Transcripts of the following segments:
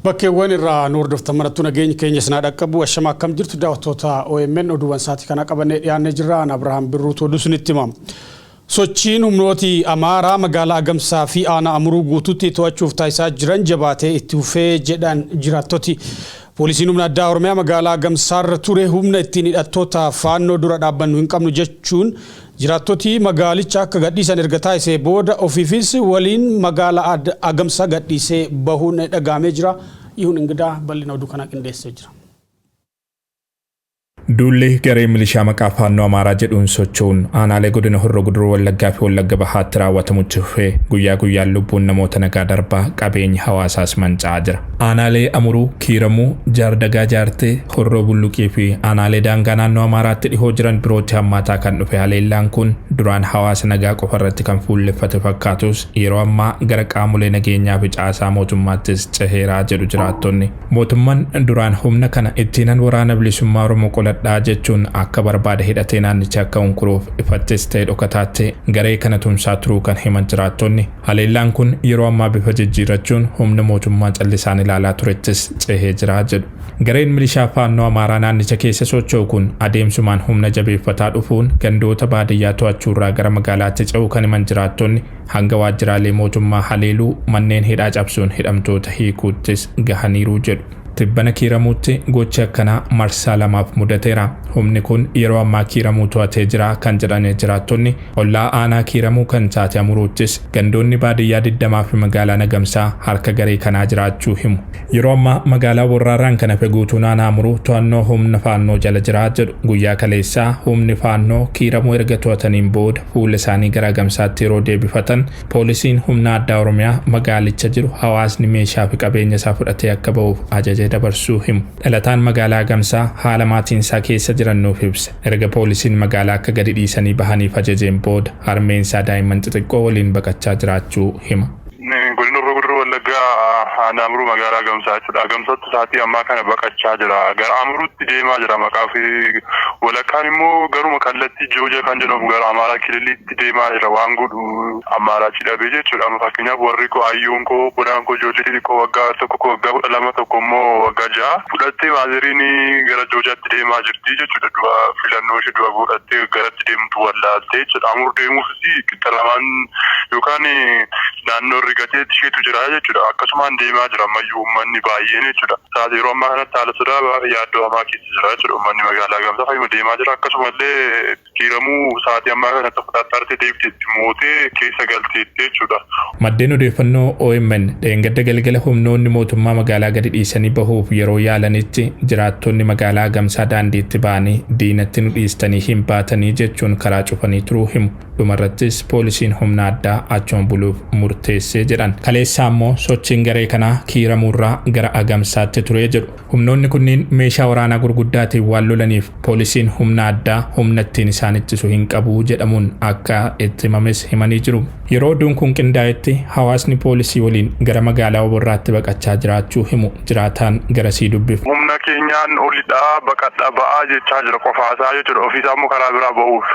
Bakkeewwan irraa nu hordoftan marattuu nageenyi keenya isin dhaqqabu. Ashama, akkam jirtu daawwattoota OMN? Oduuwwan sa'aatii kana qabannee dhiyaannee jirra. Ani Abrahaam Birruutu oduu isinitti hima. Sochiin humnooti Amaaraa magaalaa Agamsaa fi aanaa Amuruu guutuutti to'achuuf taasisaa jiran jabaatee itti fufee jedhan jiraattoti. Poolisiin humna addaa Oromiyaa magaalaa Agamsaarra ture humna ittiin hidhattoota Faannoo dura dhaabbannu hin qabnu jechuun jiraattoti magaalicha akka gadhiisan erga taasisee booda ofiifis waliin magaalaa Agamsaa gadhiisee bahuun dhagahamee jira. Yihuun Ingidaa bal'ina oduu kanaa qindeessee jira. Duulli garee milishaa maqaa Faannoo Amaaraa jedhuun socho'uun aanaalee godina Horroo Guduruu Wallaggaa fi Wallagga Bahaatti raawwatamutti fufee guyyaa guyyaan lubbuun namoota nagaa darbaa, qabeenyi hawaasaas manca'aa jira. Aanaalee Amuruu, Kiiramuu, Jaardagaa Jaartee, Horroo Bulluqii fi aanaalee daangaa naannoo Amaaraatti dhihoo jiran birootti hammaataa kan dhufe haleellaan kun duraan hawaasa nagaa qofa irratti kan fuulleffate fakkaatus, yeroo ammaa gara qaamolee nageenyaa fi caasaa mootummaattis ceheeraa jedhu jiraattonni. Mootummaan duraan humna kana ittiinan Waraana Bilisummaa Oromoo qoladhaa jechuun akka barbaade hidhatee naannicha akka unkuruuf ifattis ta'e dhokataatti garee kana tumsaa turuu kan himan jiraattonni, haleellaan kun yeroo ammaa bifa jijjiirrachuun humna mootummaa callisaan ilaalaa turettis cehee jira jedhu. Gareen milishaa Faannoo Amaaraa naannicha keessa socho'u kun adeemsumaan humna jabeeffataa dhufuun gandoota baadiyyaa to'achuurraa gara magaalaatti ce'uu kan himan jiraattonni, hanga waajjiraalee mootummaa haleeluu, manneen hidhaa cabsuun hidhamtoota hiikuuttis gahaniiru jedhu. Tibbana Kiiramuutti gochi akkanaa marsaa lamaaf mudateera. Humni kun yeroo ammaa Kiiramuu to'atee jira kan jedhan jiraattonni, ollaa aanaa Kiiramuu kan taate Amuruuttis gandoonni baadiyyaa 20 fi magaalaan Agamsaa harka garee kanaa jiraachuu himu. Yeroo ammaa magaalaa Borraarraan kan hafe guutuun aanaa Amuruu to'annoo humna Faannoo jala jira jedhu. Guyyaa kaleessaa humni Faannoo Kiiramuu erga to'ataniin booda fuula isaanii gara Agamsaatti yeroo deebifatan, poolisiin humna addaa Oromiyaa magaalicha jiru hawaasni meeshaa fi qabeenya isaa fudhatee akka ba'uuf ajaja dabarsuu himu. Dhalataan magaalaa Agamsaa haala maatiin isaa keessa jiran nuuf ibse. Erga poolisiin magaalaa akka gadi dhiisanii bahaniif ajajeen booda harmeen isaa daa'imman xixiqqoo waliin baqachaa jiraachuu hima. Godina Horroo Guduruu Wallaggaa, aanaa Amuruu, magaalaa Agamsaa jechuudha. Agamsaatti sa'aatii ammaa kana baqachaa jira. Gara Amuruutti deemaa jira maqaa fi walakkaan immoo garuma kallattii Jooja kan jedhamu gara Amaaraa Kililiitti deemaa jira, waan godhu Amaaraatti dhabee jechuudha. Amma fakkeenyaaf warri koo, ayyuun koo, obbolaan koo ijoollee xixiqqoo waggaa tokko waggaa 12, tokko immoo waggaa 6 fudhattee maazeriin gara Joojaatti deemaa jirti jechuudha. Du'a filannoo ishee du'a godhattee garatti deemtu wallaaltee jechuudha. Amur deemuufis qixa lamaan yookaan naannoo rigatee isheetu jira jechuudha. Akkasumaan deemaa jira ammayyuu uummanni baay'een jechuudha. Sa'aatii yeroo ammaa kanatti haala sodaa yaaddoo hamaa keessa jira jechuudha. Uummanni magaalaa Agamsaa fayyuma deemaa jira. Akkasumallee Kiiramuu sa'aatii ammaa kanatti fudhattaartee deebiteetti mootee keessa galteetti jechuudha. Maddeen odeeffannoo OMN dheengadda galgala humnoonni mootummaa magaalaa gadi dhiisanii bahuuf yeroo yaalanitti jiraattonni magaalaa Agamsaa daandiitti ba'anii diinatti nu dhiistanii hin baatanii jechuun karaa cufanii turuu himu. Dhumarrattis poolisiin humna addaa achuma buluuf murteessee jedhan. Kaleessaa immoo sochiin garee kanaa Kiiramuurraa gara Agamsaatti turee jedhu. Humnoonni kunniin meeshaa waraanaa gurguddaatiin waan lolaniif poolisiin humna addaa humna ittiin isaan ittisu hin qabu jedhamuun akka itti himames himanii jiru. Yeroo oduun kun qindaa'etti hawaasni poolisii waliin gara magaalaa Oborraatti baqachaa jiraachuu himu jiraataan garasii dubbifne. Humna keenyaan olidha, baqadha, ba'aa jechaa jira qofaasaa jechuudha. Ofiisaa immoo karaa biraa ba'uuf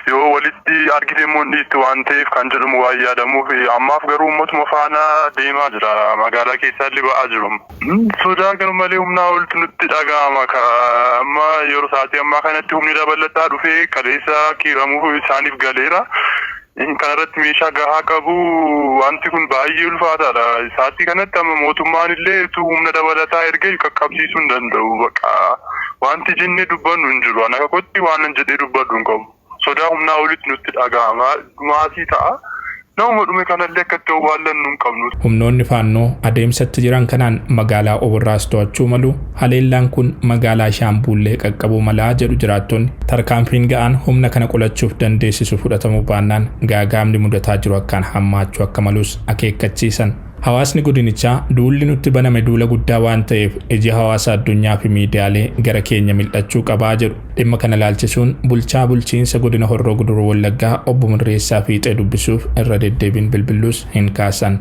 yoo walitti argite immoo hin dhiistu waan ta'eef kan jedhamu waan yaadamuuf ammaaf garuu uummatuma faana deemaa jira. Magaalaa keessaa illee ba'aa jiru. Sodaa garmalee humnaa oltu nutti dhaga'ama. Amma yeroo sa'aatii ammaa kanatti humni dabalataa dhufee kaleessa Kiiramuu isaaniif galeera. Kanarratti meeshaa gahaa qabu, wanti kun baay'ee ulfaataadha. Sa'aatii kanatti amma mootummaan illee utuu humna dabalataa ergee qaqqabsiisuu hin danda'u. Bakka wanti jennee dubbannu hin jiru. Ani akka kootti waan jedhee dubbadhu hin qabu. Sodaa humnaa olitti nutti dhaga'ama. Maasii ta'a. Nama dhume kanallee akka itti owwaallannu hin qabnu. Humnoonni Faannoo adeemsatti jiran kanaan magaalaa Oborraas to'achuu malu, haleellaan kun magaalaa Shaambuullee qaqqabuu malaa jedhu jiraattonni. Tarkaanfiin ga'aan humna kana qolachuuf dandeessisu fudhatamuu baannaan gaagaamni mudataa jiru akkaan hammaachuu akka malus akeekkachiisan. Hawaasni godinichaa duulli nutti baname duula guddaa waan ta'eef iji hawaasa addunyaa fi miidiyaalee gara keenya mil'achuu qabaa jedhu. Dhimma kana ilaalchisuun bulchaa bulchiinsa godina Horroo Guduruu Wallaggaa obbo Mirreessaa Fiixee dubbisuuf irra deddeebiin bilbillus hin kaasan.